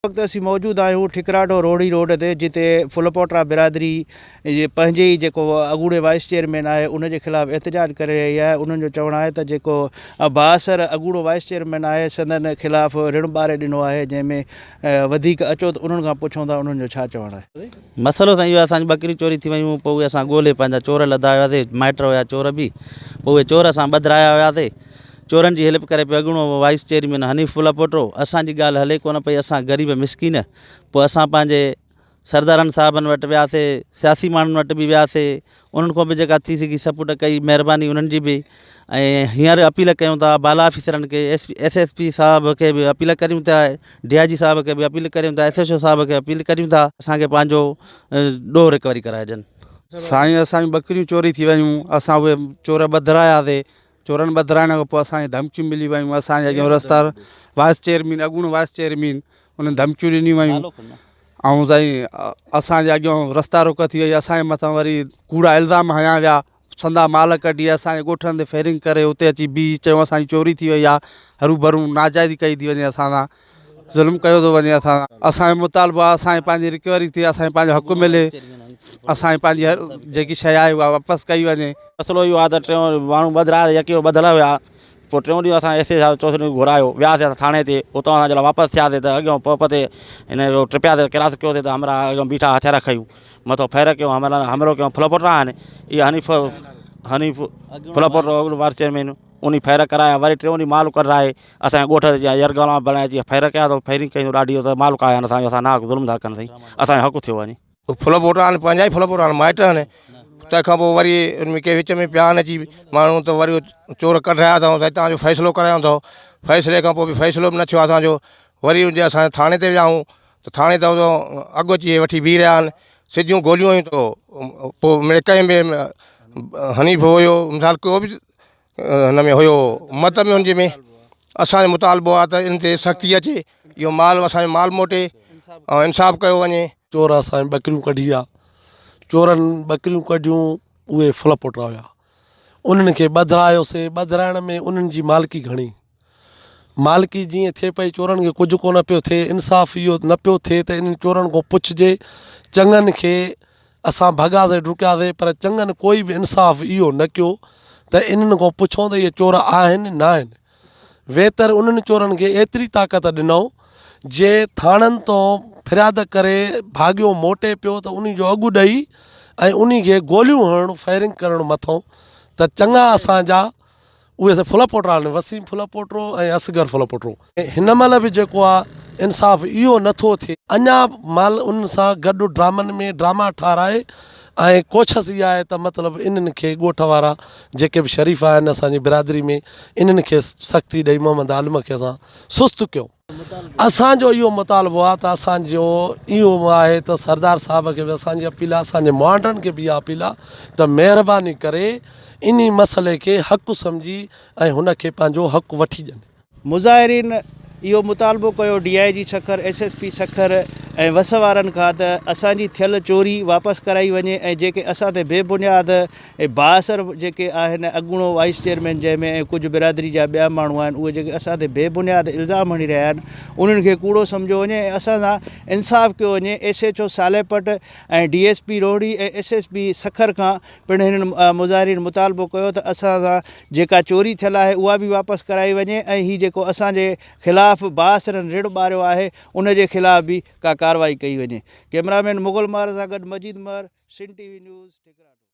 وقت اسين موجود آهيون ٺڪراٺو روهڙي روڊ تي جتي ڦلپوٽا برادري جي پنهنجي ئي جيڪو اڳوڻي وائيس چيئرمين آهي ان جي خلاف احتجاج ڪري رهي آهي انهن جو چوڻ آهي ته جيڪو بااثر اڳوڻو وائيس چيئرمين آهي سندن خلاف رڻ ٻاري ڏنو آهي جنهن ۾ وڌيڪ اچو ته انهن کان پڇون ٿا انهن جو ڇا چوڻ آهي. مسئلو سائين اهو آهي اسان جون ٻڪريون چوري ٿي ويون پوء اهي اسان ڳولي پنهنجا چور لڌا هياسي مائٽ هيا چور به پوء اهي چور اسان ٻڌرايا هياسي چورن جي هيلپ ڪري پيو اڳوڻو وائيس چيئرمين حنيف پلپوٽو اسان جي ڳالهه هلي ڪونه پئي اسان غريب مسڪين پوء اسان پنهنجي سردارن صاحبن وٽ وياسي سياسي ماڻهن وٽ به وياسي انهن کان به جيڪا ٿي سگهي سپورٽ ڪئي مهرباني انهن جي به ۽ هينئر اپيل ڪيون ٿا بالا آفيسرن کي ايس ايس ايس پي صاحب کي به اپيل ڪريون ٿا ڊي I جي صاحب کي به اپيل ڪريون ٿا ايس ايڇ او صاحب کي اپيل ڪريون ٿا اسان کي پنهنجو ڏوهه رڪوري ڪرائي ڏين. سائين اسان جون ٻڪريون چوري ٿي ويون اسان اهي چور ٻڌراياسي چورن ٻڌرائڻ کان پوء اسان کي ڌمڪيون ملي ويون اسان جي اڳيان رستا وائيس چيئرمين اڳوڻو وائيس چيئرمين انهن ڌمڪيون ڏنيون ويون ۽ سائين اسان جي اڳيان رستا روڪ ٿي وئي اسان جي مٿان وري ڪوڙا الزام هنيا ويا سندا مال ڪڍي اسان جي ڳوٺن تي فائرنگ ڪري اتي اچي بيهي چيو اسان جي چوري ٿي وئي آهي هرو ڀرو ناجائزي ڪئي ٿي وڃي اسان سان ظلم ڪيو ٿو وڃي اسان سان اسان جو مطالبو آهي اسان کي پنهنجي رڪوري ٿئي اسان کي پنهنجو حق ملي اسان کي پنهنجي هر جيڪي شيء آهي اها واپس ڪئي وڃي. مسئلو اهو آهي ته ٽيون ماڻهو ٻڌرايا يڪي هو ٻڌل هيا پوء ٽيون ڏينهن اسان ايس اي صاحب چوٿون ڏينهن گهرايو وياسي اسان ٿاڻي تي اتان اسان جڏهن واپس ٿياسي ته اڳيان پ پ تي هن جو ٽپياسي ڪراس ڪيوسي ته همراهه اڳيان بيٺا هٿيار کنيون مٿو فائر ڪيو همراهه حملو ڪيو ڦلپوٽا آهن اهي حنيف حنيف ڦلپوٽو وائيس چيئرمين انهي فائر ڪرايا وري ٽيون ڏينهن مال ڪڍرائي اسان جي ڳوٺ جا يرغلا بڻائي اچي فائر ڪيا ته فائرنگ ڪئي ڏاڍي ته مال ڪاهيا آهن اسان جو اسان ناحق ظلم ٿا ڪن سائين اسان جو حق ٿيو وڃي. ڦلپوٽا آهن پنهنجا ئي ڦلپوٽا آهن مائٽ آهن تنهن کان پوء وري ان ۾ ڪي وچ ۾ پيا آهن اچي ماڻهو ته وري چور ڪڍرايا اٿئون سائين توهان جو فيصلو ڪرايو اٿئون فيصلي کان پوء به فيصلو به نه ٿيو اسان جو وري ان جي اسان ٿاڻي تي ويا آهيون ته ٿاڻي تان اڳ اچي وٺي بيهي رهيا آهن سڌيون گوليون هيون ته پوء مڙئي ڪنهن به حنيف هيو مثال ڪو به هن ۾ هيو مت ۾ هن جي ۾ اسانجو مطالبو آهي ته ان تي سختي اچي اهو مال اسانجو مال موٽي ۽ انصاف ڪيو وڃي. چور اسان جون ٻڪريون ڪڍي ويا چورن ٻڪريون ڪڍيون اهي ڦل پوٽا هيا انهن کي ٻڌرايوسي ٻڌرائڻ ۾ انهن جي مالڪي گهڻي مالڪي جيئن ٿئي پئي چورن کي ڪجهه ڪونه پيو ٿئي انصاف اهو نه پيو ٿئي ته انهن چورن کان پڇجي چڱن کي اسان ڀڳاسي ڊڪياسي پر چڱن ڪوئي به انصاف اهو نه ڪيو ته انهن کان پڇون ته اهي چور آهن نه آهن ويتر انهن چورن کي ايتري طاقت ڏنائون جي ٿاڻن تون فرياد ڪري ڀاڳيو موٽي پيو ته انهي جو اڳ ڏئي ۽ انهي کي گوليون هڻڻ فائرنگ ڪرڻ مٿو ته چڱا اسان جا اهي سڀ ڦلپوٽرا آهن وسيم ڦلپوٽرو ۽ اصغر ڦلپوٽرو هن مهل به جيڪو آهي انصاف اهو نٿو ٿئي اڃا مال انهن سان گڏ ڊرامن ۾ ڊراما ٺاراهي ۽ ڪوشش اها آهي ته مطلب انهن کي ڳوٺ وارا جيڪي به شريف آهن اسانجي برادري ۾ انهن کي سختي ڏئي محمد عالم کي اسان سست ڪيون اسان جو اهو مطالبو آهي ته اسان جو اهو آهي ته سردار صاحب کي به اسان جي اپيل آهي اسان جي مهانڊن کي به اها اپيل آهي ته مهرباني ڪري انهي مسئلي کي حق سمجهي ۽ هن کي پنهنجو حق وٺي ڏين. مظاهرين اهو مطالبو ڪيو D I G Sukkur, S S P Sukkur ۽ وس وارن کان ته اسان جي ٿيل چوري واپس ڪرائي وڃي ۽ جيڪي اسان تي بي بنياد ۽ بااثر جيڪي آهن اڳوڻو وائيس چيئرمين جنهن ۾ ۽ ڪجهه برادري جا ٻيا ماڻهو آهن اهي جيڪي اسان تي بي بنياد الزام هڻي رهيا آهن انهن کي ڪوڙو سمجهيو وڃي ۽ اسان سان انصاف ڪيو وڃي S H O Saleh Pat ۽ D S P Rohri ۽ S S P Sukkur کان پڻ هنن مظاهرين مطالبو ڪيو ته اسان سان جيڪا چوري ٿيل آهي اها به واپس ڪرائي وڃي ۽ هي جيڪو اسان جي خلاف بااثرن رڙ ٻاريو آهي ان جي خلاف به ڪا ڪارروائي ڪئي وڃي ڪئميرا مين مغل مهر سان گڏ Majeed Mehar Sindh T V news Thikratho.